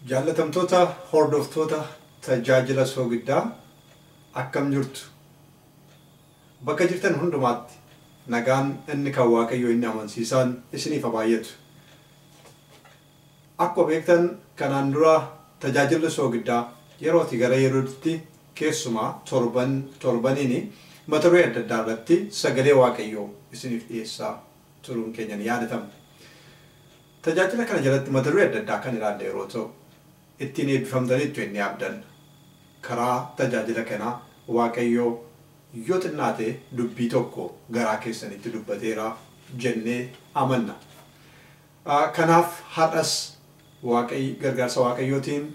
Jaallatamtoota hordoftoota tajaajila soogiddaa, akkam jirtu? Bakka jirtan hundumaatti nagaan inni kan Waaqayyoo inni amansiisaan isiniif haa baay'atu. Akkuma beektan, kanaan dura tajaajilli soogiddaa yerootii gara yerootti, keessumaa torban torbaniin, mata duree adda addaa irratti sagalee Waaqayyoo isiniif dhiyeessaa turuun keenya ni yaadatama. Tajaajila kana jalatti mata duree adda addaa kan ilaalle yeroo ta'u, ittiin eebbifamtaniittu inni abdanna. Karaa tajaajila kanaa Waaqayyoo yoo xinnaate dubbii tokko garaa keessanitti dubbateera jennee amanna. Kanaaf har'as gargaarsa Waaqayyootiin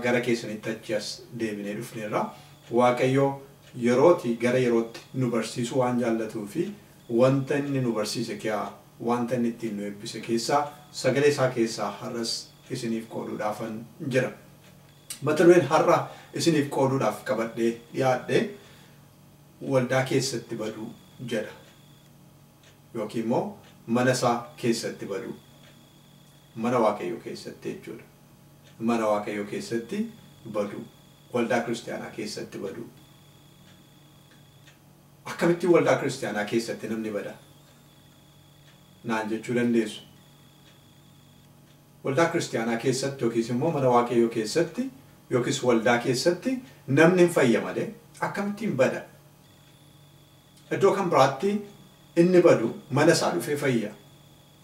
gara keessanitti achi as deebinee dhufneerra. Waaqayyo yerootii gara yerootti nu barsiisuu waan jaallatuu fi wanta inni nu barsiise keessaa, wanta inni ittiin nu eebbise keessaa, sagalee isaa keessaa har'as isiniif qooduudhaafan jira. Mata dureen har'a isiniif qooduudhaaf qabadhee dhiyaadhe "Waldaa keessatti baduu" jedha. Yookiin immoo mana isaa keessatti baduu. Mana Waaqayyoo keessatti jechuudha. Mana Waaqayyoo keessatti baduu. Waldaa kiristaanaa keessatti baduu. Akkamittiin waldaa kiristaanaa keessatti namni bada naan jechuu dandeessu. Waldaa kiristaanaa keessatti yookiis immoo mana Waaqayyoo keessatti yookiis waldaa keessatti namni hin fayya malee akkamittiin bada? Iddoo kan biraatti inni badu mana isaa dhufee fayya.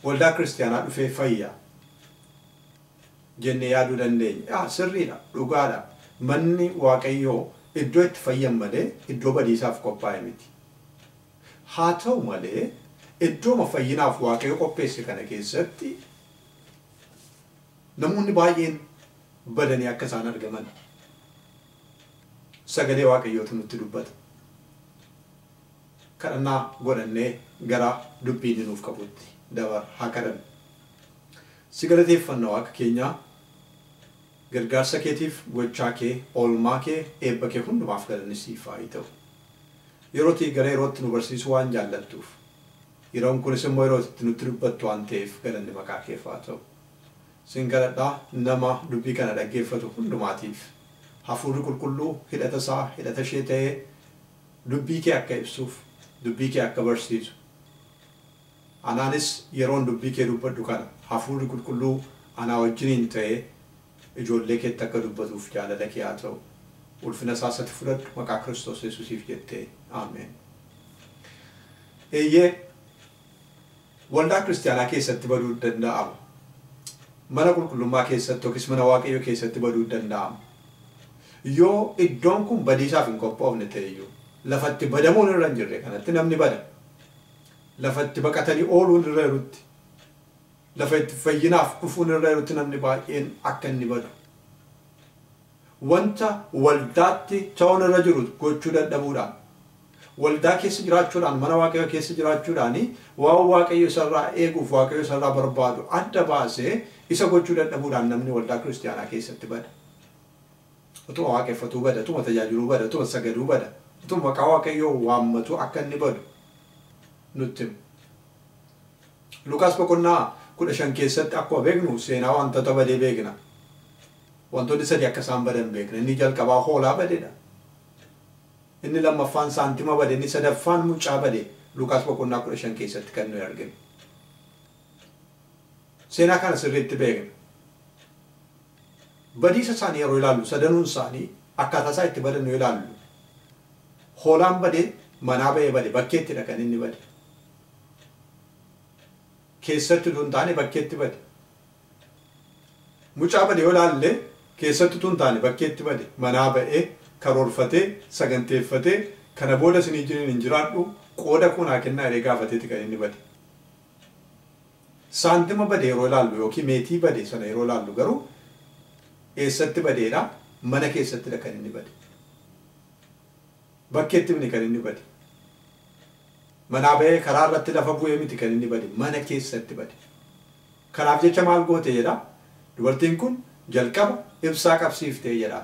Waldaa kiristaanaa dhufee fayya jennee yaaduu dandeenya. Sirriidha, dhugaadha. Manni Waaqayyoo iddoo itti fayyan malee iddoo badiisaaf qophaa'e miti. Haa ta'u malee, iddooma fayyinaaf Waaqayyo qopheesse kana keessatti namoonni baay'een badanii akka isaan argaman sagalee Waaqayyootu nutti dubbata. Kadhannaa godhannee gara dubbii inni nuuf qabutti dabar haa kadhannu. Si galateeffanna, Waaqa keenyaa, gargaarsa keetiif, gochaa kee, oolmaa kee, eebba kee hundumaaf galanni siif haa ta'u. Yerootii gara yerootti nu barsiisuu waan jaallattuuf, yeroon kunis immoo yeroo itti nutti dubbattu waan ta'eef, galanni maqaa keef haa ta'u. Sin kadhadhaa, nama dubbii kana dhaggeeffatu hundumaatiif Hafuurri Qulqulluu hidhata isaa, hidhata ishee ta'ee dubbii kee akka ibsuuf, dubbii kee akka barsiisu. Anaanis yeroon dubbii kee dubbadhu kana Hafuurri Qulqulluu anaa wajjiniin ta'ee ijoollee keetti akka dubbatuuf jaalala kee haa ta'u. Ulfina isaa isatti fudhadhu, maqaa Kiristoos Yesuusiif jettee. Ameen. Eeyyee, waldaa kiristaanaa keessatti baduu danda'ama. Mana qulqullummaa keessatti yookiis mana Waaqayyoo keessatti baduu danda'ama. Yoo iddoon kun badiisaaf hin qophoofne ta'eyyuu, lafatti badamuun irra hin jirre kanatti namni bada. Lafatti baqatanii ooluun irra jirutti, lafa itti fayyinaaf dhufuun irra jirutti namni baay'een akka inni badu. Wanta waldaatti ta'uun irra jiru gochuu dadhabuudhaan, waldaa keessa jiraachuudhaan, mana Waaqayyoo keessa jiraachuudhaan, waan Waaqayyo isarraa eeguuf Waaqayyo isarraa barbaadu adda baasee isa gochuu dadhabuudhaan namni waldaa kiristaanaa keessatti bada. Utuma waaqeffatuu bada, utuma tajaajiluu bada, utuma sagaduu bada, utuma maqaa Waaqayyoo waammatu akka inni badu nutti hima. Lukaas boqonnaa 15 keessatti akkuma beeknu seenaa wantoota badee beekna. Wantoonni sadi akka isaan badan beekna. Inni jalqabaa hoolaa badeedha. Inni lammaffaan saantima bade, inni sadaffaan mucaa bade, Lukaas boqonnaa 15 keessatti kan nuyi arginu. Seenaa kana sirriitti beekna. Badiisa isaanii yeroo ilaallu, sadanuun isaanii akkaataa isaa itti badan yoo ilaallu, hoolaan badee manaa ba'ee bade, bakkeettidha kan inni bade. Keessatti utuu hin taane bakkeetti bade. Mucaa bade yoo ilaalle, keessatti utuu hin taane bakkeetti bade. Manaa ba'ee, karoorfatee, saganteeffatee, kana booda isinii wajjiniin hin jiraadhu, qooda koo naa kennaa jedhee gaafateeti kan inni bade. Saantima bade yeroo ilaallu yookiin meetii bade sana yeroo ilaallu garuu eessatti badeedha? Mana keessattidha kan inni bade. Bakkeetti miti kan inni bade. Manaa ba'ee karaa irratti lafa bu'ee miti kan inni bade. Mana keessatti bade. Kanaaf jecha maal goote jedha? Dubartiin kun jalqaba ibsaa qabsiiftee jedha.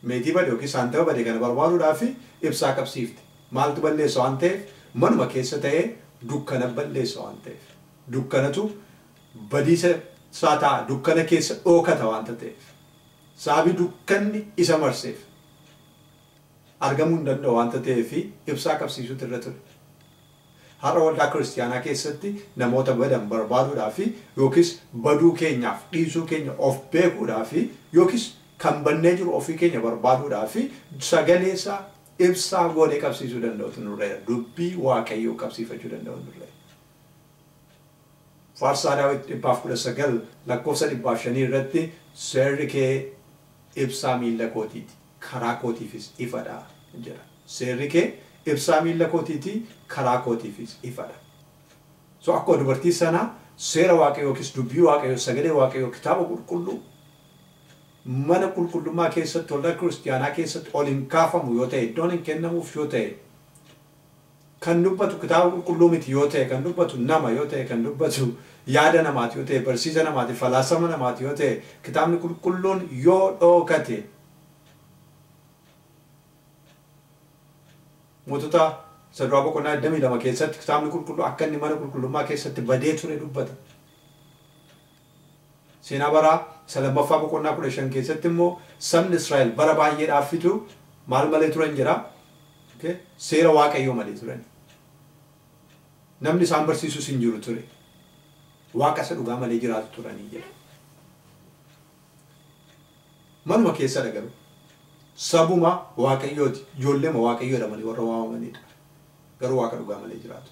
Meetii bade yookiin saantima bade kana barbaaduudhaaf ibsaa qabsiifte. Maaltu balleessa waan ta'eef? Manuma keessa ta'ee dukkana balleessa waan ta'eef. Dukkanatu badiisa isaa ta'a dukkana keessa dhookata waanta ta'eef. Sababii dukkanni isa marseef argamuu hin danda'u waanta ta'eef ibsaa qabsiisuutu irra ture. Har'a waldaa kiristiyaanaa keessatti namoota badan barbaaduudhaaf yookiis baduu keenyaaf dhiisuu keenya of beekuudhaaf yookiis kan bannee jiru ofii keenya barbaaduudhaaf sagalee isaa ibsaa goonee qabsiisuu danda'utu nurra jira. Dubbii Waaqayyoo qabsiifachuu danda'u nurra jira. Faarsaa Daawit 119 lakkoofsa 105 irratti seerri kee ibsaa miilla kootiiti, karaa kootiifis ifadha jedha. Seerri kee ibsaa miilla kootiiti, karaa kootiifis ifadha. So akkuma dubartii sanaa seera Waaqayyoo yookiis dubbii Waaqayyoo, sagalee Waaqayyoo, kitaaba qulqulluu mana qulqullummaa keessatti waldaa kiristiyaanaa keessatti ol hin kaafamu yoo ta'e, iddoon hin kennamuuf yoo ta'e, kan dubbatu kitaaba qulqulluu miti yoo ta'e, kan dubbatu nama yoo ta'e, kan dubbatu yaada namaati yoo ta'e, barsiisa namaati, falaasama namaati yoo ta'e, kitaabni qulqulluun yoo dhookate mootota saduraa boqonnaa 22 keessatti kitaabni qulqulluu akka inni mana qulqullummaa keessatti badee ture dubbata. Seenaa baraa isa lammaffaa boqonnaa 15 keessatti immoo sabni Israa'el bara baay'eedhaaf fitu maal malee turan jira? Seera Waaqayyoo malee turan. Namni isaan barsiisus hin jiru ture. Waaqa isa dhugaa malee jiraatu turanii jedha. Manuma keessadha garuu. Sabuma Waaqayyooti, ijoolleema Waaqayyoodha malee warra waamamanidha. Garuu Waaqa dhugaa malee jiraatu.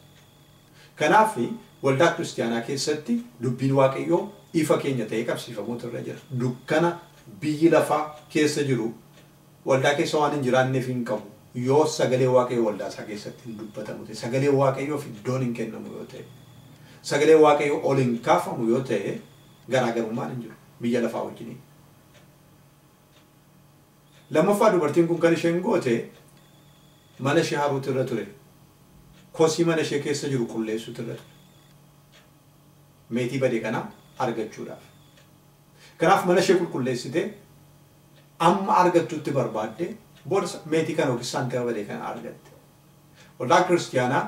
Kanaaf waldaa kiristiyaanaa keessatti dubbiin Waaqayyoo ifa keenya ta'ee qabsiifamuutu irra jira. Dukkana biyyi lafaa keessa jiru waldaa keessa waan hin jiraanneef hin qabu. Yoo sagalee Waaqayyoo waldaa isaa keessatti hin dubbatamu ta'e, sagalee Waaqayyoof iddoon hin kennamu yoo ta'e, sagalee Waaqayyoo ol hin kaafamu yoo ta'e, garaagarummaan hin jiru biyya lafaa wajjiniin. Lammaffaa dubartiin kun kan isheen goote mana ishee haruutu irra ture. Kosii mana ishee keessa jiru qulleessuutu irra ture. Meetii bade kana argachuudhaaf. Kanaaf mana ishee qulqulleessite amma argattutti barbaadde booda meetii kana yookiis saantima bade kana argatte. Waldaa kiristiyaanaa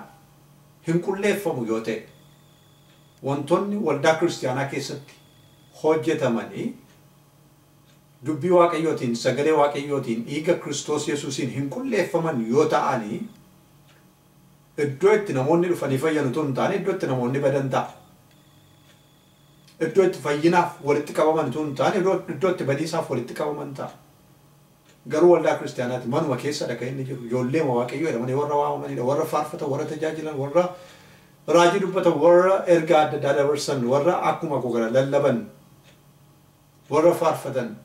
hin qulleeffamu yoo ta'e wantoonni waldaa kiristiyaanaa keessatti hojjetamanii dubbii Waaqayyootiin, sagalee Waaqayyootiin, dhiiga Kiristoos Yesuusiin hin qulleeffaman yoo ta'anii iddoo itti namoonni dhufanii fayyan utuu hin taane iddoo itti namoonni badan ta'a. Iddoo itti fayyinaaf walitti qabaman utuu hin taane iddoo itti badiisaaf walitti qabaman ta'a. Garuu waldaa kiristiyaanaati manuma keessadha kan inni jiru. Ijoolleema Waaqayyoo jedhamanii warra waamamanidha, warra faarfatan, warra tajaajilan, warra raajii dubbatan, warra ergaa adda addaa dabarsan, warra akkuma koo kana lallaban, warra faarfatan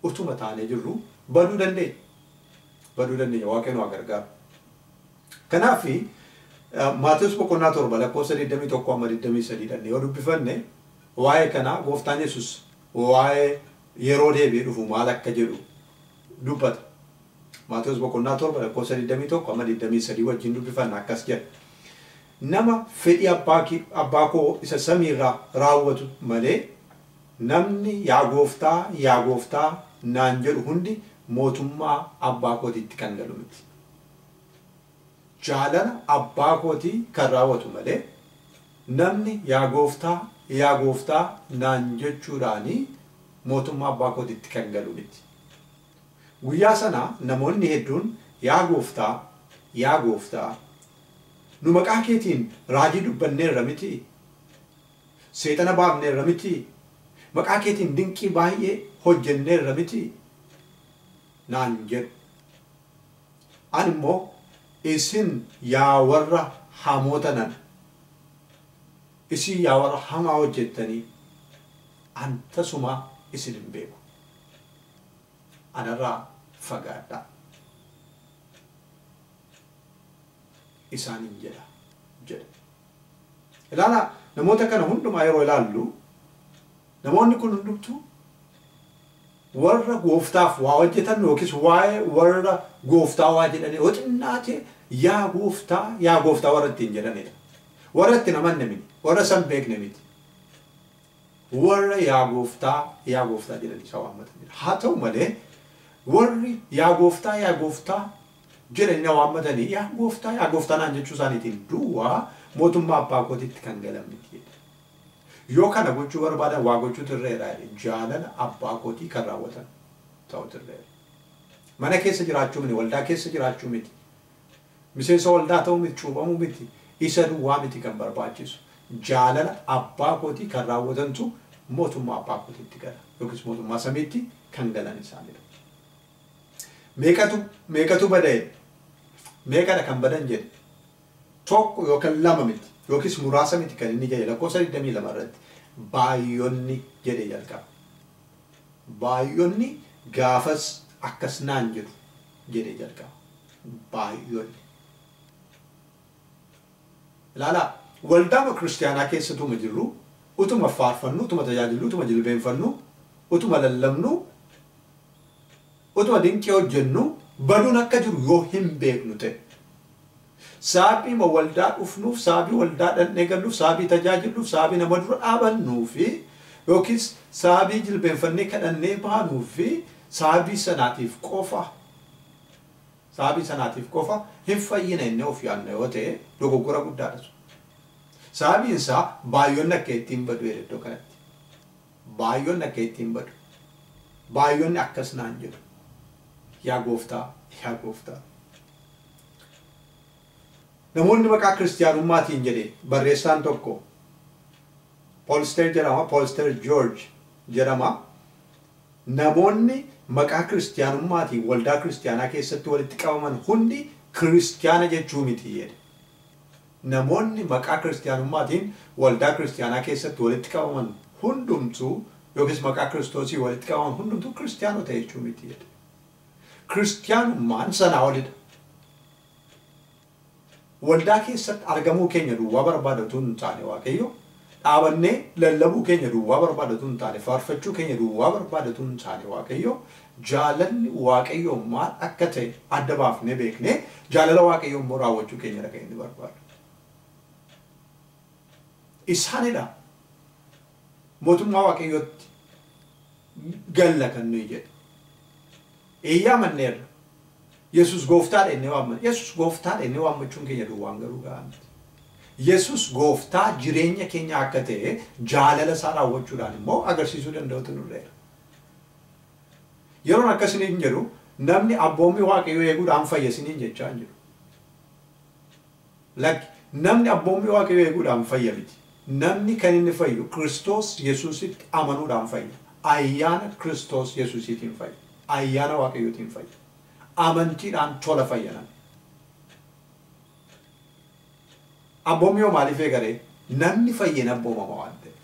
utuma taanee jirru baduu dandeenya. Baduu dandeenya. Waaqayyoon waa gargaaru. Kanaaf Maatewos boqonnaa 7 lakkoofsa 21 amma 23 dhannee yoo dubbifanne waa'ee kanaa gooftaan Yesuus waa'ee yeroo deebi'ee dhufu maal akka jedhu dubbata. Maatewos boqonnaa 7 lakkoofsa 21 amma 23 wajjin dubbifanna akkas jedha. Nama fedhii abbaa koo isa samiirraa raawwatu malee namni yaa gooftaa yaa gooftaa naan jedhu hundi mootummaa abbaa kootiitti kan galu miti. Jaalala abbaa kootii kan raawwatu malee namni yaa gooftaa yaa gooftaa naan jechuudhaanii mootummaa abbaa kootiitti kan galu miti. Guyyaa sana namoonni hedduun yaa gooftaa yaa gooftaa nu maqaa keetiin raajii dubbanneerra miti, seexana baafneerra miti, maqaa keetiin dinqii baay'ee hojjenneerra miti naan jedhu. Ani immoo isin yaa warra hamoota nana, isin yaa warra hamaa hojjettanii an tasuma isin hin beeku. Anarraa fagaadhaa isaaniin jedha jedha. Ilaalaa namoota kana hundumaa yeroo ilaallu namoonni kun hundumtuu warra gooftaaf waa hojjetan yookiis waa'ee warra gooftaa waa jedhanii yoo xinnaate yaa gooftaa yaa gooftaa warra ittiin jedhanidha. Warra ittiin amanne miti, warra san beekne miti. Warra yaa gooftaa yaa gooftaa jedhanii isa waammatanidha. Haa ta'u malee warri yaa gooftaa yaa gooftaa jedhanii na waammatanii yaa gooftaa yaa gooftaa naan jechuu isaaniitiin duwwaa mootummaa abbaa kootiitti kan galan miti jedha. Yoo kana gochuu barbaadan waa gochuutu irra jira. Jaalala abbaa kootii kan raawwatan ta'utu irra jira. Mana keessa jiraachuu miti, waldaa keessa jiraachuu miti. Miseensa waldaa ta'uu miti, cuuphamuu miti. Isa duwwaa miti kan barbaachisu. Jaalala abbaa kootii kan raawwatantu mootummaa abbaa kootiitti gala. Yookiis mootummaa samiitti kan galan isaanidha. Meeqatu bada'e? Meeqadha kan badan jedhe? Tokko yookaan lama miti yookiis muraasa miti kan inni jedhe lakkoofsa 22 irratti baay'oonni jedhe jalqaba. Baay'oonni gaafas akkas naan jedhu jedhe jalqaba. Baay'oonni. Ilaalaa waldaama kiristaanaa keessatuma jirru utuma faarfannu, utuma tajaajillu, utuma jilbeenfannu, utuma lallabnu, utuma dinqii hojjennu baduun akka jiru yoo hin beeknu ta'e. Sababii waldaa dhufnuuf, sababii waldaa dhaqnee galluuf, sababii tajaajilluuf, sababii nama dura dhaabannuu fi yookiis sababii jilbeenfannee kadhannee baanuu fi sababii sanaatiif qofa hin fayyina inni of yaadna yoo ta'e dogoggora guddaadha. Sababiin isaa baay'oonni akka ittiin badu iddoo kanatti. Baay'oonni akka ittiin badu. Baay'oonni akkas naan jedhu. Yaa gooftaa, yaa gooftaa. Namoonni maqaa kiristiyaanummaatiin jedhe barreessaan tokko Poolister jedhama, Poolister George jedhama. Namoonni maqaa kiristiyaanummaatiin waldaa kiristiyaanaa keessatti walitti qabaman hundi kiristiyaana jechuu miti jedhe. Namoonni maqaa kiristiyaanummaatiin waldaa kiristiyaanaa keessatti walitti qabaman hundumtuu yookiis maqaa kiristoosii walitti qabaman hundumtuu kiristiyaanota jechuu miti jedhe. Kiristiyaanummaan sanaa olidha. Waldaa keessatti argamuu keenya duwwaa barbaadatu hin taane Waaqayyo, dhaabannee lallabuu keenya duwwaa barbaadatu hin taane, faarfachuu keenya duwwaa barbaadatu hin taane Waaqayyo, jaalalli Waaqayyo maal akka ta'e adda baafnee beeknee jaalala Waaqayyo immoo raawwachuu keenya kan inni barbaadu. Isaanidha mootummaa Waaqayyootti galla kan nuyi jedhu. Eeyyaa manneerra. Yesus gooftaadha inni waammanna. Yesus gooftaadha inni waammachuun keenya duwwaan garuu gahaa miti. Yesus gooftaa jireenya keenya akka ta'e jaalala isaa raawwachuudhaan immoo agarsiisuu danda'utu nurra jira. Yeroon akkasiniin jedhu namni abboommii Waaqayyoo eeguudhaan fayya isiniin jechaa hin jiru. Lakki namni abboommii Waaqayyoo eeguudhaan fayya miti. Namni kan inni fayyu Kiristoos Yesuusitti amanuudhaan fayya. Ayyaana Kiristoos Yesuusiitiin fayya. Ayyaana Waaqayyootiin fayya. Amantiidhaan tola fayya namni. Abboommii yoo maaliif eegalee namni fayyeen abboomama waan ta'eef.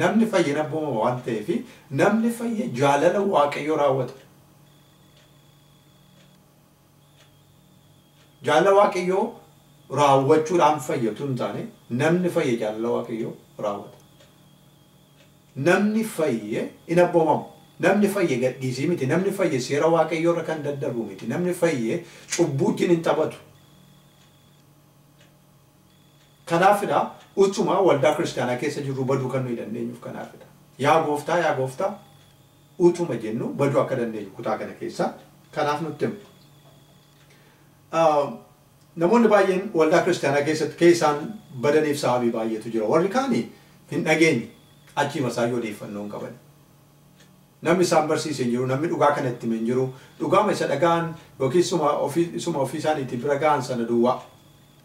Namni fayyeen abboomama waan ta'eef namni fayye jaalala Waaqayyoo raawwata. Jaalala Waaqayyoo raawwachuudhaan fayyatu hin taane namni fayye jaalala Waaqayyoo raawwata. Namni fayye hin abboomamu. Namni fayye gadhiisii miti. Namni fayye seera Waaqayyoo irra kan daddarbu miti. Namni fayye cubbuu wajjin hin taphatu. Kanaafidha utuma waldaa kiristaanaa keessa jirru baduu kan nuyi dandeenyuuf kanaafidha. Yaa gooftaa, yaa gooftaa utuma jennu baduu akka dandeenyu kutaa kana keessa kanaaf nutti himu. Namoonni baay'een waldaa kiristaanaa keessatti keessaan badaniif sababii baay'eetu jira. Warri kaanii hin dhageenye achii masaayyoo odeeffannoo hin qaban. Namni isaan barsiise hin jiru, namni dhugaa kana itti hin jiru, dhugaama isa dhagaan yookiin isuma ofii isaaniitiin bira ga'an sana duwwaa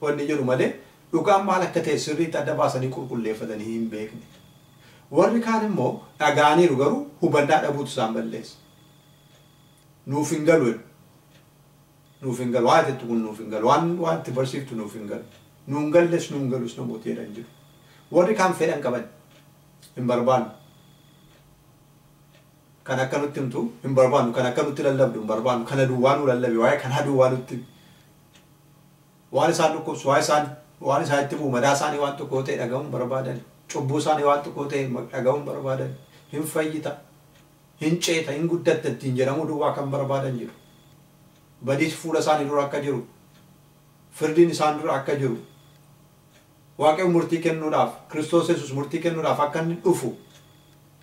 wanni jedhu malee dhugaan maal akka ta'e sirriitti adda baasanii qulqulleeffatanii hin beekne. Warri kaan immoo dhagaaniiru garuu hubannaa dhabuutu isaan balleessa. Nuuf hin galu jedhu. Nuuf hin galu, waan itti kun nuuf hin galu, waan itti barsiiftu nuuf hin galu. Nuun galles nuun galus namooti jedhan jiru. Warri kaan fedhan qaban hin barbaannu. Kan akka nutti himtu hin barbaannu, kan akka nutti lallabdu hin barbaannu, kana duwwaa nu lallabi, waa'ee kanaa duwwaa nutti waan isaan dhukkubsu, waan isaan itti bu'u, madaa isaanii waan tokko ta'e dhaga'uun barbaadan, cubbuu isaanii waan tokko ta'e dhaga'uun barbaadan, hin fayyita, hin ceeta, hin guddatta ittiin jedhamu duwwaa kan barbaadan jiru. Badiis fuula isaanii dura akka jiru, firdiin isaan dura akka jiru, Waaqayyo murtii kennuudhaaf, Kiristoos Yesuus murtii kennuudhaaf akka inni dhufu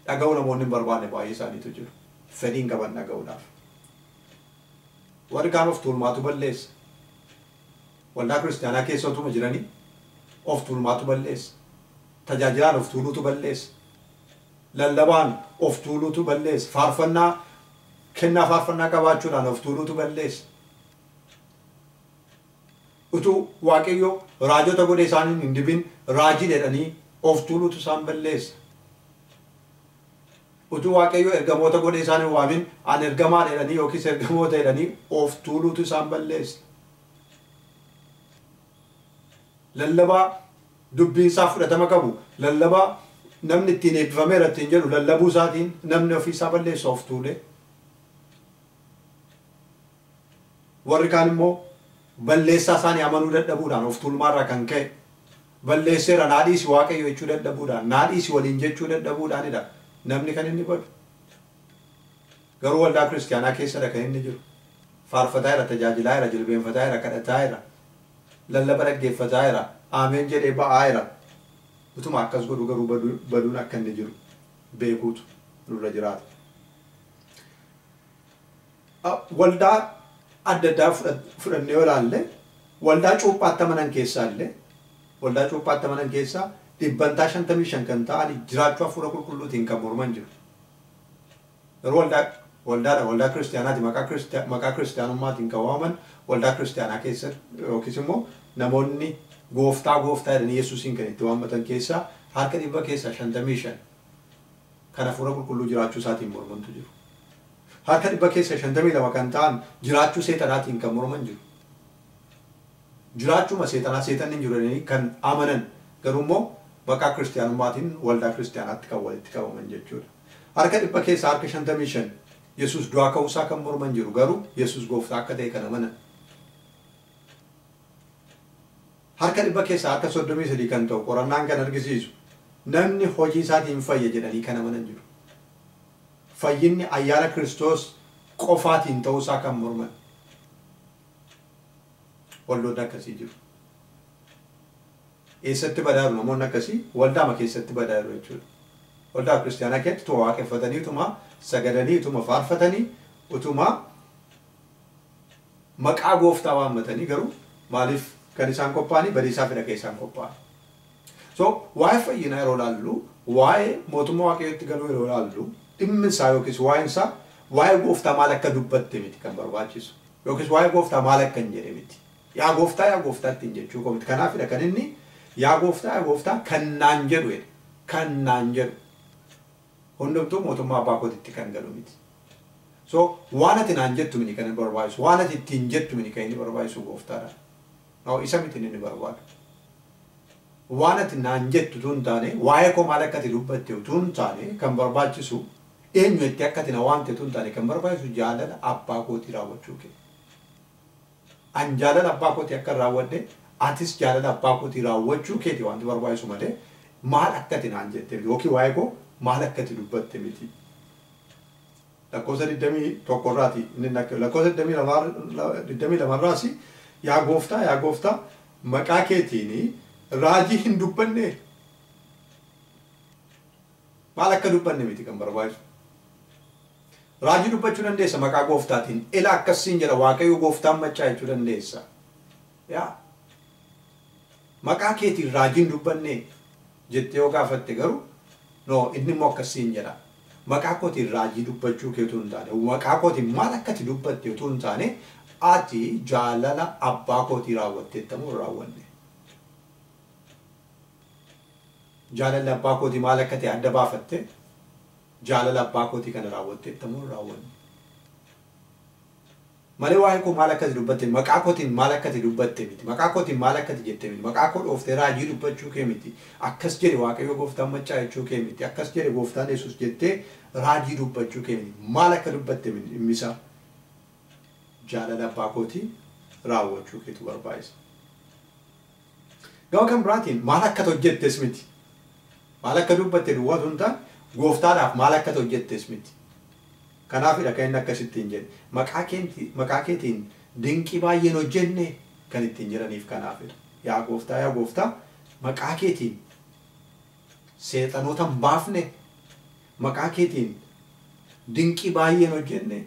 dhaga'uu namoonni hin barbaanne baay'ee isaaniitu jiru. Fedhiin qaban dhaga'uudhaaf. Warri kaan of tuulmaatu balleessa. Waldaa kiristaanaa keessa utuma jiranii of tuulmaatu balleessa. Tajaajilaan of tuuluutu balleessa. Lallabaan of tuuluutu balleessa. Faarfannaa kennaa faarfannaa qabaachuudhaan of tuuluutu balleessa. Utuu Waaqayyo raajota godhee isaaniin hin dibin raajii jedhanii of tuuluutu isaan balleessa. Utuu Waaqayyo ergamoota godhee isaan hin waamin an ergamaa jedhanii yookiis ergamoota jedhanii of tuuluutu isaan balleessa. Lallabaa dubbiin isaa fudhatama qabu, lallabaa namni ittiin eebbifameera ittiin jedhu lallabuu isaatiin namni ofiisaa balleessa of tuulee. Warri kaan immoo balleessaa isaanii amanuu dadhabuudhaan of tuulmaarraa kan ka'e balleesseera naa dhiisi Waaqayyo jechuu dadhabuudhaan, naa dhiisi waliin jechuu dadhabuudhaanidha namni kan inni badu. Garuu waldaa kiristiyaanaa keessadha kan inni jiru. Faarfataa jira, tajaajilaa jira, jilbeenfataa jira, kadhataa jira, lallaba dhaggeeffataa jira, aameen jedhee ba'aa jira. Utuma akkas godhu garuu baduun akka inni jiru beekuutu nurra jiraata. Waldaa adda addaa fudhannee yoo ilaalle, waldaa cuuphaatti amanan keessaa illee, waldaa cuuphaatti amanan keessaa 55% kan ta'an jiraachuu hafuura qulqulluutiin kan morman jiru. Garuu waldaadha, waldaa kiristiyaanaati, maqaa kiristiyaanummaatiin kan waamaman waldaa kiristiyaanaa keessatti yookiis immoo namoonni gooftaa gooftaa jedhanii Yesuusiin kan itti waammatan keessaa harka 55% kan hafuura qulqulluu jiraachuu isaatiin mormantu jiru. Harka 52% kan ta'an jiraachuu seexanaatiin kan morman jiru. Jiraachuma seexanaa seexanni hin jiru jedhanii kan amanan garuu immoo maqaa kiristiyaanummaatiin waldaa kiristiyaanaatti kan walitti qabaman jechuudha. Harka 55% Yesuus du'aa ka'uusaa kan morman jiru garuu Yesuus gooftaa akka ta'e kan amanan. Harka 33% kan ta'u qorannaan kan argisiisu namni hojii isaatiin fayya jedhanii kan amanan jiru. Fayyinni ayyaana Kiristoos qofaatiin ta'uusaa kan morman. Waldoonni akkasii jiru. Eessatti badaaru namoonni akkasii? Waldaama keessatti badaaru jechuudha. Waldaa kiristiyaanaa keessatti utuma waaqeffatanii, utuma sagadanii, utuma faarfatanii, utuma maqaa gooftaa waammatanii garuu maaliif kan isaan qophaa'anii? Badiisaafidha kan isaan qophaa'an. So waa'ee fayyinaa yeroo ilaallu, waa'ee mootummaa Waaqayyootti galuu yeroo ilaallu, dhimmi isaa yookiis waa'een isaa waa'ee gooftaa maal akka dubbatte miti kan barbaachisu. Yookiis waa'ee gooftaa maal akka hin jedhe miti. Yaa gooftaa yaa gooftaa ittiin jechuu koo miti. Kanaafidha kan inni yaa gooftaa yaa gooftaa kan naan jedhu jedhe. Kan naan jedhu. Hundumtuu mootummaa abbaa kootitti kan galu miti. So waan ati naan jettu miti kan inni barbaachisu. Waan ati ittiin jettu miti kan inni barbaachisu gooftaadha. No, isa miti inni barbaadu. Waan ati naan jettu utuu hin taane, waa'ee koo maal akka ati dubbatte utuu hin taane kan barbaachisu, eenyu itti akka ati na waamte utuu hin taane kan barbaachisu jaalala abbaa kootii raawwachuu kee. An jaalala abbaa kootii akka raawwadhe, atis jaalala abbaa kootii raawwachuu keeti wanti barbaachisu malee maal akka ati naan jette yookiin waa'ee koo maal akka ati dubbatte miti. Lakkoofsa 21 irraati inni lakkoofsa 22 irraas yaa gooftaa yaa gooftaa maqaa keetiin raajii hin dubbanne. Maal akka dubbanne miti kan barbaachisu. Raajii dubbachuu dandeessa maqaa gooftaatiin. Ila akkasiin jedha Waaqayyo gooftaan maccaa jechuu dandeessa. Yaa maqaa keetiin raajii hin dubbanne jettee yoo gaafatte garuu no inni immoo akkasiin jedha. Maqaa kootiin raajii dubbachuu kee utuu hin taane, maqaa kootiin maal akka ati dubbatte utuu hin taane, ati jaalala abbaa kootii raawwatteetta moo hin raawwanne? Jaalalli abbaa kootii maal akka ta'e adda baafatte, jaalala abbaa kootii kana raawwatteetta moo hin raawwanne? Malee waa'ee koo maal akka ati dubbatte, maqaa kootiin maal akka ati dubbatte miti, maqaa kootiin maal akka ati jette miti, maqaa koo dhooftee raajii dubbachuu kee miti, akkas jedhe Waaqayyo gooftaan maccaa jechuu kee miti, akkas jedhe gooftaan Yesuus jettee raajii dubbachuu kee miti, maal akka dubbatte miti dhimmi isaa. Jaalala abbaa kootii raawwachuu keetu barbaachisa. Gama kan biraatiin maal akka hojjettes miti. Maal akka dubbatte duwwaa osoo hin taane gooftaadhaaf maal akka hojjettes miti. Kanaafidha kan inni akkasittiin jedhe. Maqaa keetiin dinqii baay'een hojjenne kan ittiin jedhaniif kanaafidha. Yaa gooftaa yaa gooftaa maqaa keetiin seexanoota hin baafne, maqaa keetiin dinqii baay'een hojjenne.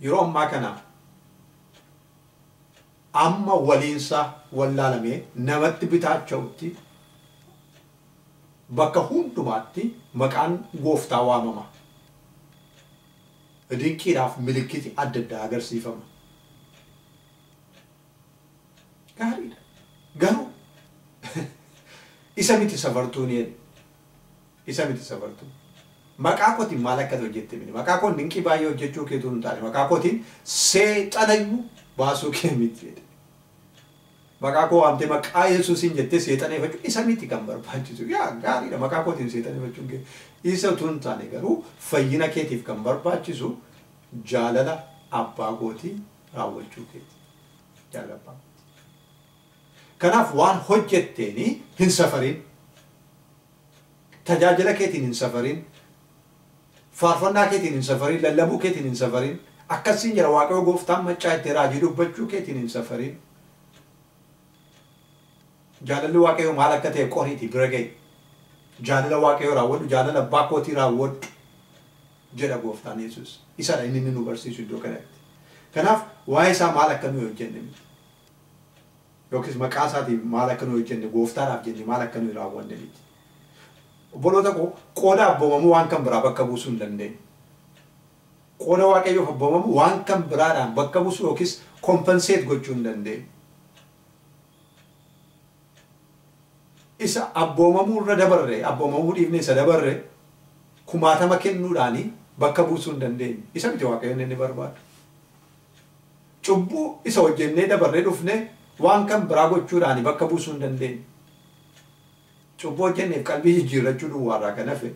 Yeroo ammaa kana Amma waliinsaa wallaalamee namatti bitaacha'utti bakka hundumaatti maqaan gooftaa waamama. Dinqiidhaaf milikkiti adda addaa agarsiifama. Gaariidha. Garuu isa miti safartuun jedhe. Isa miti safartuun. Maqaa kootiin maal akka hojjette miti. Maqaa koon dinqii baay'ee hojjechuu keetu hin taane. Maqaa kootiin seexanayyuu baasuu kee miti jedhe. Maqaa koo waamtee maqaa Yesuusiin jettee seexana ifachuu isa miti kan barbaachisu. Yaa gaariidha maqaa kootiin seexana ifachuun kee. Isa utuu hin taane garuu fayyina keetiif kan barbaachisu jaalala abbaa kootii raawwachuu keeti. Jaalala abbaa kootii. Kanaaf waan hojjetteeni hin safarin. Tajaajila keetiin hin safarin. Faarfannaa keetiin hin safarin. Lallabuu keetiin hin safarin. Akkasiin jira Waaqayyo gooftaan maccaa itti raajii dubbachuu keetiin hin safarin. Jaalalli Waaqayyoo maal akka ta'e qoriitii bira ga'i. Jaalala Waaqayyoo raawwadhu, jaalala abbaa kootii raawwadhu jedha gooftaan Yesuus. Isadha inni nu barsiisu iddoo kanatti. Kanaaf waa'ee isaa maal akka nuyi hojjenne miti. Yookiis maqaa isaatiin maal akka nuyi hojjenne gooftaadhaaf jenne maal akka nuyi raawwanne miti. Obboloota koo qooda abboomamuu waan kan biraa bakka buusuu hin dandeenyu. Qooda Waaqayyoof abboomamuu waan kan biraadhaan bakka buusuu yookiis kompenseet gochuu hin dandeenyu. Isa abboomamuu irra dabarre, abboomamuu dhiifne isa dabarre kumaatama kennuudhaani bakka buusuu hin dandeenyu. Isa miti Waaqayyoon inni barbaadu. Cubbuu isa hojjennee dabarree dhufne waan kan biraa gochuudhaani bakka buusuu hin dandeenyu. Cubbuu hojjenneef qalbii jijjiirrachuu duwwaarraa kan hafe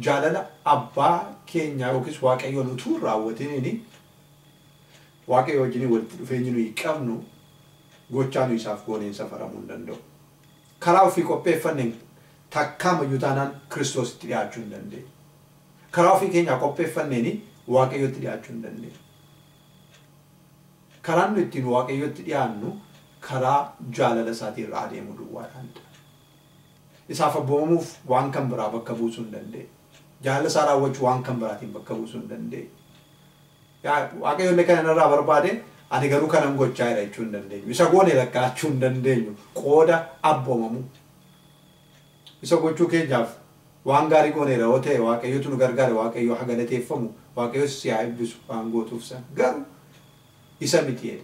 jaalala abbaa keenyaa yookiis Waaqayyoon utuu hin raawwatiniini Waaqayyo wajjin walitti dhufeenyi nuyi qabnu gochaa nuyi isaaf gooneen safaramuu hin danda'u. Karaa ofii qopheeffanneen takkaamayyuu taanaan Kiristoositti dhiyaachuu hin dandeenyu. Karaa ofii keenyaa qopheeffanneeni Waaqayyotti dhiyaachuu hin dandeenyu. Karaan nuyi ittiin Waaqayyotti dhiyaannu karaa jaalala isaatii irra adeemuu duwwaadhaanidha. Isaaf abboomamuuf waan kan biraa bakka buusuu hin dandeenyu. Jaalala isaa raawwachuu waan kan biraatiin bakka buusuu hin dandeenyu. Waaqayyo illee kana irraa barbaade ani garuu kanan gochaa jira jechuu hin dandeenyu. Isa goone lakkaa'achuu hin dandeenyu. Qooda abboomamuu. Isa gochuu keenyaaf waan gaarii gooneera yoo ta'e Waaqayyotu nu gargaare, Waaqayyo haa galateeffamu, Waaqayyo si haa eebbisu waan gootuuf sana. Garuu isa miti jedhe.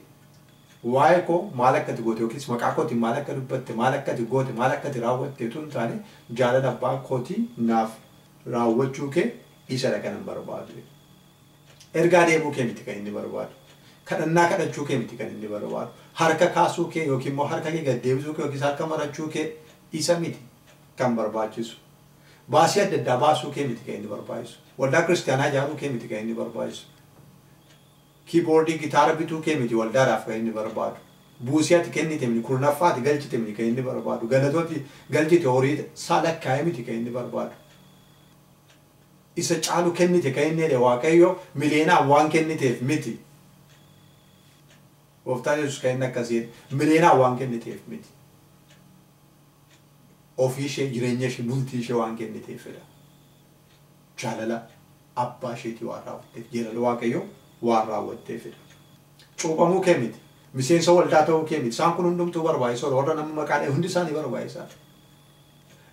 Waa'ee koo maal akka ati goote yookiis maqaa kootiin maal akka dubbatte, maal akka ati goote, maal akka ati raawwatte utuu hin taane jaalala abbaa kootii naaf raawwachuu kee isadha kanan barbaadu. Ergaa deemuu kee miti kan inni barbaadu. Kadhannaa kadhachuu kee miti kan inni barbaadu. Harka kaasuu kee yookiin immoo harka kee gad deebisuu kee yookiis harka marachuu kee isa miti kan barbaachisu. Baasii adda addaa baasuu kee miti kan inni barbaachisu. Waldaa kiristaanaa ijaaruu kee miti kan inni barbaachisu. Kiiboordii gitaara bituu kee miti waldaadhaaf kan inni barbaadu. Buusii ati kennite miti, kurnaffaa ati galchite miti kan inni barbaadu. Galatooti galchite horii isaa lakkaa'ee miti kan inni barbaadu. Isa caalu kennite kan inni jedhe Waaqayyo miliyeenaan waan kenniteef miti. Gooftaan Yesuus kan inni akkasii jedhe miliyeenaan waan kenniteef miti. Ofii ishee jireenya ishee bultii ishee waan kenniteefidha. Jaalala abbaa isheetii waan raawwatteef, jaalala Waaqayyoo waan raawwatteefidha. Cuuphamuu kee miti. Miseensa waldaa ta'uu kee miti. Isaan kun hundumtuu barbaachisoodha. Warra nama maqaa dha'e hundi isaanii barbaachisaadha.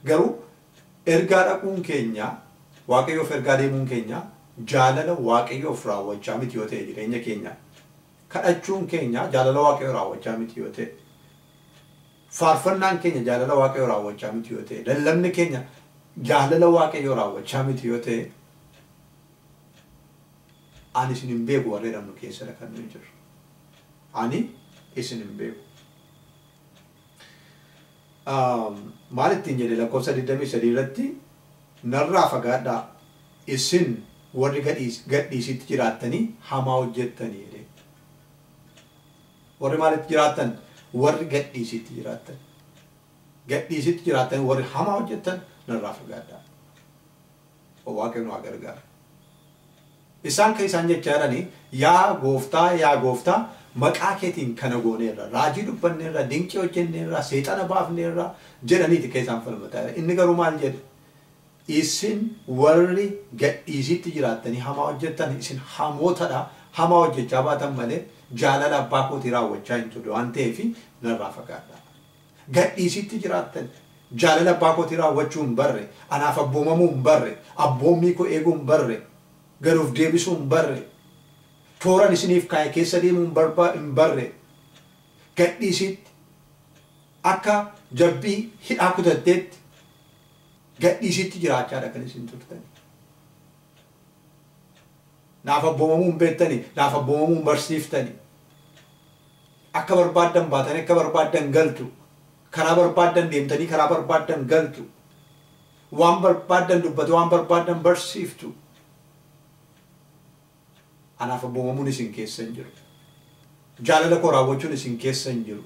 Garuu ergaa dhaquun keenya Waaqayyoof ergaa deemuun keenya jaalala Waaqayyoof raawwachaa miti yoo ta'e jireenya keenya. Kadhachuun keenya jaalala Waaqayyoo raawwachaa miti yoo ta'e. Faarfannaan keenya jaalala Waaqayyoo raawwachaa miti yoo ta'e. Lallabni keenya jaalala Waaqayyoo raawwachaa miti yoo ta'e. Ani isin hin beeku warra jedhamnu keessadha kan nuyi jirru. Ani isin hin beeku. Maal ittiin jedhe lakkoofsa 23 irratti narraa fagaadhaa isin warri gadhiisitti jiraattanii hamaa hojjettanii jedhe. Warri maalitti jiraattan? Warri gadhiisitti jiraattan. Gadhiisitti jiraattan warri hamaa hojjettan narraa fagaadhaa. Waaqayyo nu haa gargaaru. Isaan kan isaan jechaa jiranii yaa gooftaa yaa gooftaa maqaa keetiin kana gooneerra, raajii dubbanneerra, dinqii hojjenneerra, seexana baafneerra jedhaniiti kan isaan falmataa jiran. Inni garuu maal jedhe? Isin warri gadhiisitti jiraattanii hamaa hojjettan isin hamootadha, Hamaa hojjechaa baatan malee jaalala abbaa kootii raawwachaa hin turre waan ta'eef narraa fagaadhaa. Gadhiisitti jiraattan jaalala abbaa kootii raawwachuu hin barre, anaaf abboomamuu hin barre, abboommii koo eeguu hin barre, galuuf deebisuu hin barre, tooran isiniif kaa'e keessa deemuu hin barre, gadhiisitti akka jabbii hidhaa kutatteetti gadhiisitti jiraachaadha kan isin turtan. Naaf abboomamuu hin beektani, naaf abboomamuu hin barsiiftani. Akka barbaaddan baatanii akka barbaaddan galtu. Karaa barbaaddan deemtanii karaa barbaaddan galtu. Waan barbaaddan dubbatu, waan barbaaddan barsiiftu. Anaaf abboomamuun isin keessa hin jiru. Jaalala koo raawwachuun isin keessa hin jiru.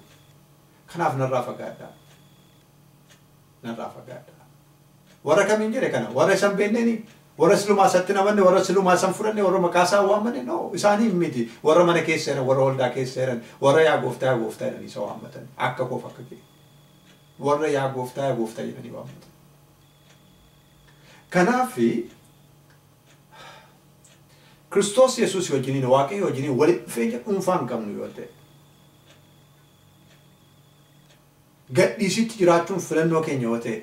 Kanaaf narraa fagaadhaa. Narraa fagaadhaa. Warra kamiin jedhe kana? Warra isan beekneeni? Warra silumaa isatti namanne, warra silumaa isan fudhanne, warra maqaa isaa waammanne? No, isaanii miti. Warra mana keessa jiran, warra waldaa keessa jiran, warra yaa gooftaa yaa gooftaa jedhanii isa waammatan. Akka koof akka kee. Warra yaa gooftaa yaa gooftaa jedhanii waammatan. Kanaaf Kiristoos Yesuus wajjiniin Waaqayyo wajjiniin walitti dhufeenya dhuunfaa hin qabnu yoo ta'e, gadhiisitti jiraachuun filannoo keenya yoo ta'e,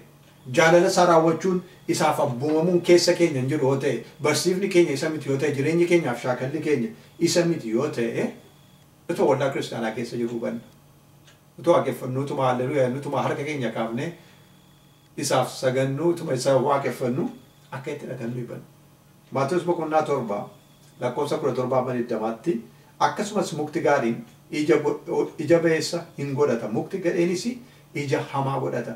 jaalala isaa raawwachuun isaaf abboomamuun keessa keenya hin jiru yoo ta'e, barsiifni keenya isa miti yoo ta'e, jireenyi keenyaaf shaakalli keenya isa miti yoo ta'e, utuma waldaa kiristaanaa keessa jiru hubanna. Utuma waaqeffannu, utuma halleluuyaa jennu, utuma harka keenya kaafnee isaaf sagannu, utuma isa waaqeffannu akka itti dhagannu hubanna. Maatewos boqonnaa 7 lakkoofsa 17 hamma 20tti akkasumas mukti gaariin ija ba'eessa hin godhata, mukti gadheenis ija hamaa godhata.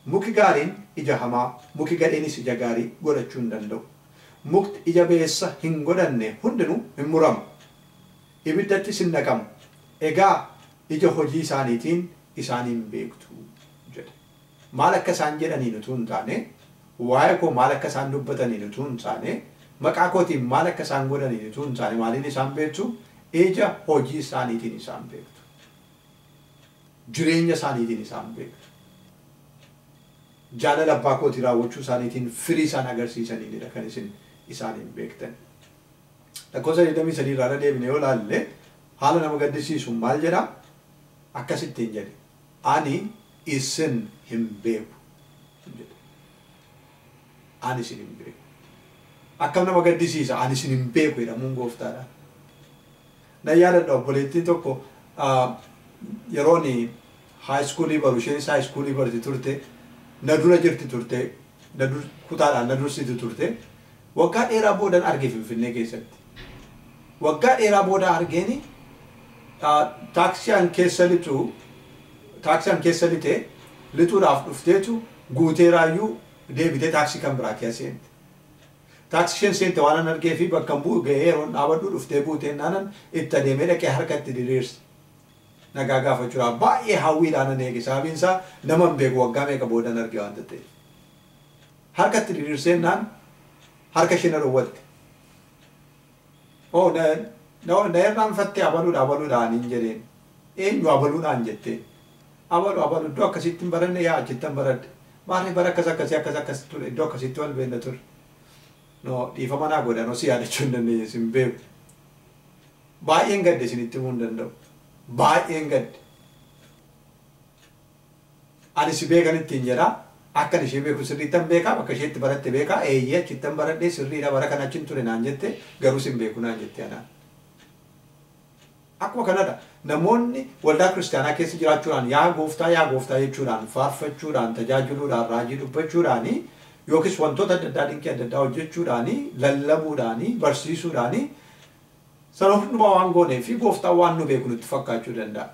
Muki gaariin ija hamaa, muki gadheenis ija gaarii godhachuu hin danda'u. Mukti ija ba'eessa hin godhanne hundinuu hin muramu, ibiddattis hin naqamu. Egaa ija hojii isaaniitiin isaaniin beektu jedhe. Maal akka isaan jedhaniin utuu hin taane, waa'ee koo maal akka isaan dubbataniin utuu hin taane, maqaa kootiin maal akka isaan godhaniin utuu hin taane, maaliin isaan beektu? Ija hojii isaaniitiin isaan beektu. Jireenya isaaniitiin isaan beektu. Jaalala abbaa kootii raawwachuu isaaniitiin firii isaan agarsiisaniinidha kan isin isaaniin beektan. Lakkoofsa 23 irraa irra deebine yoo ilaalle haala nama gaddisiisu maal jedha? Akkasittiin jedhe. Ani isin hin beeku jedhe. Ani isin hin beeku. Akkam nama gaddisiisa ani isin hin beeku jedhamuun gooftaadha. Nan yaadadha obboleettiin tokko yeroon high schoolii baru, isheenis high schoolii barti turte, na dura jirti turte, kutaadhaan na dursiti turte. Waggaa dheeraa boodan arge Finfinnee keessatti. Waggaa dheeraa booda argeeni taaksiyaan keessa lixu, taaksiyaan keessa lixee lixuudhaaf dhufteetu guuteeraayyuu deebitee taaksii kan biraa keessa seente. Taaksii isheen seente waan an argee fi bakka bu'u ga'ee yeroon dhaabadhu dhuftee buuteen naanan itti adeemee dhaqee harka itti diriirse. Nagaa gaafachuudhaaf baay'ee hawwiidhaan an eege, sababiin isaa nama hin beeku waggaa meeqa boodan arge waan ta'eef. Harka itti diriirseen naan harka ishee na dhowwatte. Oh, na irraanfattee abaluudha abaluudhaan hin jedheen. Eenyu abaluudhaan jettee? Abalu abalu iddoo akkasitti hin baranne, yaa achittan baradhe. Maarree bara akkas akkasii akkas akkas ture, iddoo akkasitti wal beekna ture. No, dhiifama naa godhan osii yaadachuu hin dandeenye, isin beeku. Baay'een gadde, isinitti himuu hin danda'u. Baay'een gadde. Ani si beekan ittiin jedha. Akkan ishee beeku sirriittan beekaa, bakka ishee itti baratte beekaa, eeyyee achittan baradhee sirriidha, bara kana achin ture naan jette, garuu sin beeku naan jette anaan. Akkuma kanadha. Namoonni waldaa kiristaanaa keessa jiraachuudhaan yaa gooftaa yaa gooftaa jechuudhaan, faarfachuudhaan, tajaajiluudhaan, raajii dubbachuudhaan, yookiis wantoota adda addaa dinqii adda addaa hojjechuudhaan, lallabuudhaan, barsiisuudhaan sana hundumaa waan goonee fi gooftaan waan nu beeku nutti fakkaachuu danda'a.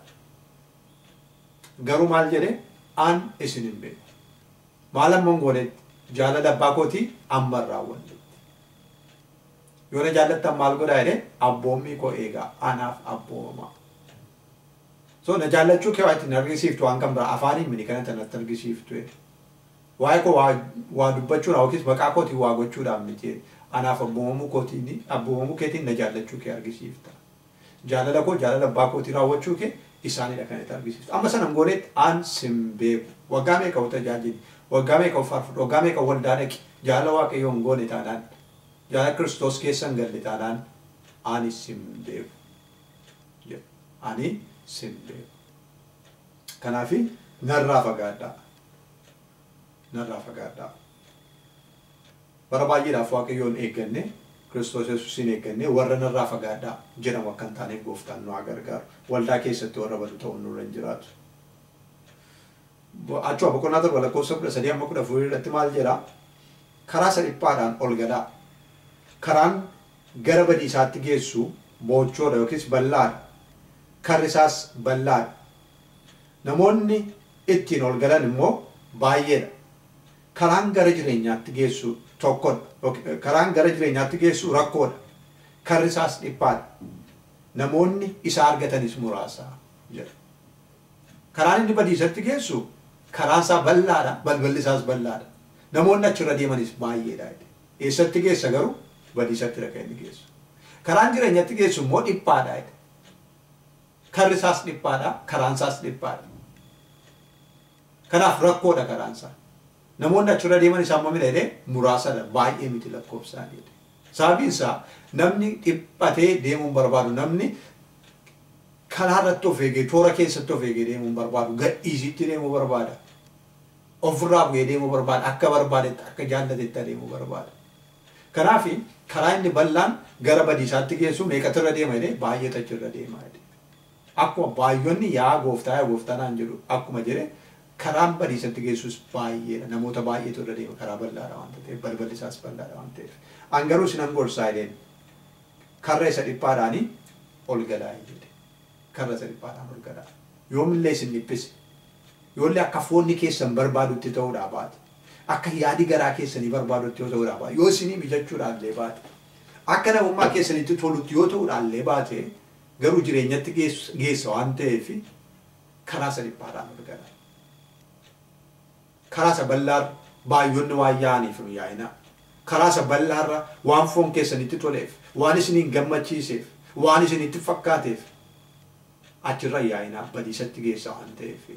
Garuu maal jedhe? An isin hin beeku. Maal amma hin goonetti? Jaalala abbaa kootii amma hin raawwannetti. Yoo na jaallattan maal godhaa jedhee? Abboommii koo eegaa, anaaf abboomamaa. So na jaallachuu kee waa ittiin argisiiftu waan kan biraa afaaniin mini kana natti argisiiftu jedhe. Waa'ee koo waa dubbachuudhaan yookiis maqaa kootiin waa gochuudhaan miti jedhe. Anaaf abboomamuu kootiin, abboomamuu keetiin na jaallachuu kee argisiifta. Jaalala koo, jaalala abbaa kootii raawwachuu kee isaanidha kan itti argisiiftu. Amma sana hin goonetti an sin beeku. Waggaa meeqa tajaajili, waggaa meeqa faarfadhu, waggaa meeqa waldaa dhaqi, jaalala Waaqayyoo hin goone taanaan, jaalala Kiristoos keessa hin galle taanaan, Ani sin beeku. Ani sin beeku. Kanaaf narraa fagaadhaa. Narraa fagaadhaa. Bara baay'eedhaaf Waaqayyoon eegganne, Kiristoos Yesuusiin eegganne, warra narraa fagaadhaa jedhamu akka hin taaneef gooftaan nu haa gargaaru. Waldaa keessatti warra badu ta'uun nurra hin jiraatu. Achuma boqonnaa 7 lakkoofsa 13 hamma 14 irratti maal jedhaa? Karaa isa dhiphaadhaan ol galaa. Karaan gara badiisaatti geessu boochoodha yookiis bal'aadha. Karri isaas bal'aadha. Namoonni ittiin ol galan immoo baay'eedha. Karaan gara jireenyaatti geessu tokkodha. Karaan gara jireenyaatti geessu rakkoodha. Karri isaas dhiphaadha. Namoonni isa argatanis muraasa jedha. Karaan inni badiisatti geessu karaan isaa bal'aadha, balballi isaas bal'aadha. Namoonni achirra deemanis baay'eedha. Eessatti geessa garuu? Badiisatti kan inni geessu. Karaan jireenyatti geessu immoo dhiphaadha. Karri isaas dhiphaadha, karaan isaas dhiphaadha. Kanaaf rakkoodha karaan isaa. Namoonni achirra deeman isaan mamila jedhee muraasadha, baay'ee miti lakkoofsaan jedhe. Sababiin isaa namni dhiphatee deemuun barbaadu, namni karaa irratti of eegee, toora keessatti of eegee deemuun barbaadu, gadhiisitti deemuu barbaada. Ofirraa bu'ee deemuu barbaada, akka barbaadetti, akka jaallatetti adeemuu barbaada. Kanaaf karaa inni bal'aan gara badiisaatti geessu meeqatu irra deema jedhee baay'eetu achirra deema jedhe. Akkuma baay'oonni yaa gooftaa yaa gooftaa naan jedhu akkuma jedhe karaan badiisatti geessus baay'eedha. Namoota baay'eetu irra deema, karaa bal'aadha waan ta'eef, balballi isaas bal'aadha waan ta'eef. An garuu isinan gorsaa jedheen karra isa dhiphaadhaanii ol galaa jedhe. Karra isa dhiphaadhaan ol galaa. Yoomillee isin dhiphise, yoollee akka foonni keessan barbaadutti ta'uudhaa baate, akka yaadi garaa keessanii barbaadutti yoo ta'uudhaa baate, yoo isinii mijachuudhaan illee baate, akka namummaa keessanitti tolutti yoo ta'uudhaan illee baate, garuu jireenyatti geessa waan ta'eef karaa isa dhiphaadhaan ol galaa. Karaa isa bal'aarra baay'oonni waan yaa'aniif hin yaa'inaa. Karaa isa bal'aarra waan foon keessanitti toleef, waan isiniin gammachiiseef, waan isinitti fakkaateef achirra yaa'inaa, badiisatti geessa waan ta'eef.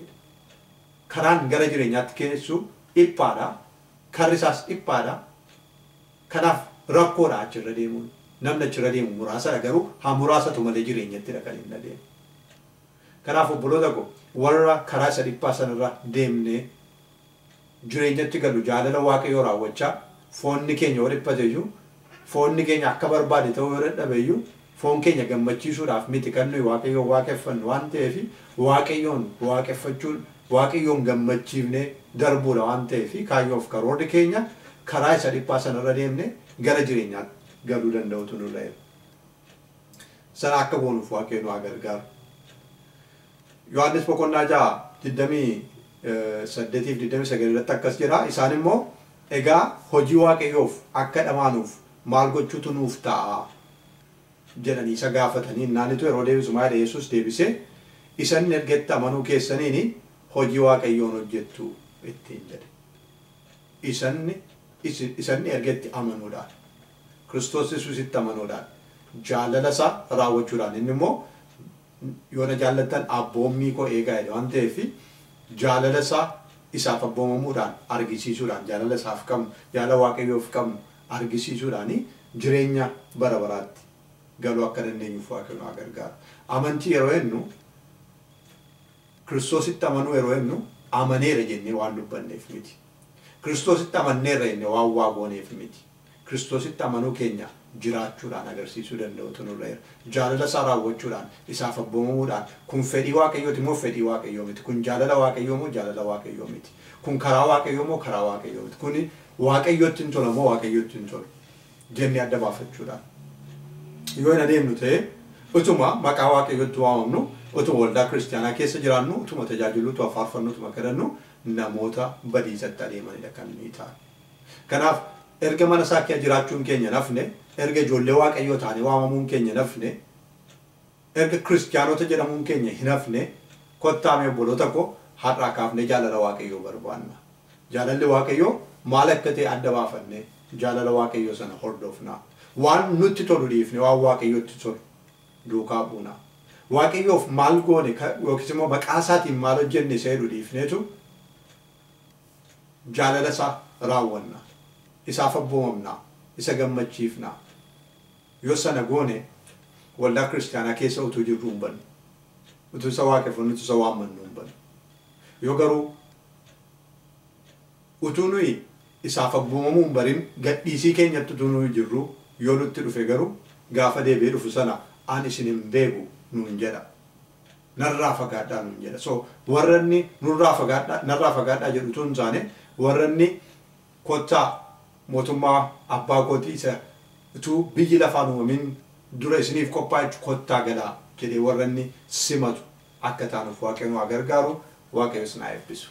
Karaan gara jireenyaatti geessu dhiphaadha. Karri isaas dhiphaadha. Kanaaf rakkoodha achirra deemuun. Namni achirra deemu muraasadha, garuu haa muraasatu malee jireenyattidha kan inni adeemu. Kanaaf obboloota koo, warra karaa isa dhiphaa sanarra deemnee jireenyatti galu jaalala Waaqayyoo raawwachaa, foonni keenya yoo dhiphate iyyuu, foonni keenya akka barbaade ta'uu yoo dadhabe iyyuu, foon keenya gammachiisuudhaaf miti kan nuyi Waaqayyoon waaqeffannu waan ta'eef, Waaqayyoon waaqeffachuun Waaqayyoon gammachiifnee darbuudha waan ta'eef, kaayyoof karoorri keenya karaa isa dhiphaa sanarra deemnee gara jireenyaatti galuu danda'utu nurra jira. Sana akka goonuuf Waaqayyo nu haa gargaaru. Yohaannis boqonnaa 6 28 fi 29 irratti akkas jedha. Isaan immoo egaa hojii Waaqayyoof akka dhamaanuuf maal gochuutu nuuf ta'a jedhanii isa gaafatanii naanitu yeroo deebisu maal jedhe? Yesuus deebisee isan ergetti amanuu keessaniin hojii Waaqayyoon hojjettu ittiin jedhe. Isanni ergetti amanuudhaan, Kiristoos Yesuusitti amanuudhaan, jaalala isaa raawwachuudhaan, inni immoo yoo na jaallattan abboommii koo eegaa jedhe waan ta'eef, jaalala isaa isaaf abboomamuudhaan argisiisuudhaan, jaalala isaaf qabnu, jaalala Waaqayyoof qabnu argisiisuudhaan jireenya bara baraatti galuu akka dandeenyuuf Waaqayyo nu haa gargaaru. Amantii yeroo jennu, Kiristoositti amanuu yeroo jennu, amaneera jennee waan dubbanneef miti. Kiristoositti amanneerra jennee waan waa gooneef miti. Kiristoositti amanuu keenya jiraachuudhaan agarsiisuu danda'utu nurra jira. Jaalala isaa raawwachuudhaan, isaaf abboomamuudhaan, kun fedhii Waaqayyooti moo fedhii Waaqayyoo miti? Kun jaalala Waaqayyoo moo jaalala Waaqayyoo miti? Kun karaa Waaqayyoo moo karaa Waaqayyoo miti? Kun Waaqayyootti hin tola moo Waaqayyootti hin tolu? Jennee adda baafachuudhaan. Yoo hin adeemnu ta'e, utuma maqaa Waaqayyootti waamamnu, utuma waldaa kiristaanaa keessa jiraannu, utuma tajaajilu, utuma faarfannu, utuma kadhannu, namoota badiisatti adeemanidha kan nuyi ta'an. Kanaaf erga mana isaa keessa jiraachuun keenya nafne, erga ijoollee Waaqayyoo taane waamamuun keenya nafne, erga kiristaanota jedhamuun keenya hin hafne, kottaa mee obboloota koo, har'aa kaafnee jaalala Waaqayyoo barbaanna. Jaalalli Waaqayyoo maal akka ta'e adda baafanne jaalala Waaqayyoo sana hordofna. Waan nutti tolu dhiifne waan Waaqayyootti tolu duukaa buuna. Waaqayyoof maal goone yookiis immoo maqaa isaatiin maal hojjenne isa jedhu dhiifneetu jaalala isaa raawwanna. Isaaf abboomamna. Isa gammachiifna. Yoo sana goone Waldaa kiristaanaa keessa utuu jirru hin bannu. Utuu isa waaqeffannu, utuu isa waammannu hin bannu. Yoo garuu utuu nuyi isaaf abboomamuu hin barin gadhiisii keenyatti utuu nuyi jirru yoo nutti dhufe garuu gaafa deebi'ee dhufu sana "Ani isin hin beeku" nuun jedha. "Narraa fagaadhaa" nuun jedha. So warra inni "Nurraa fagaadhaa, narraa fagaadhaa" jedhu utuu hin taane, warra inni "Kottaa mootummaa abbaa kootii isa utuu biyyi lafaan uumamin dura isiniif qophaa'e kottaa galaa" jedhee warra inni simatu akka taanuuf Waaqayyo nu haa gargaaru. Waaqayyo isin haa eebbisu.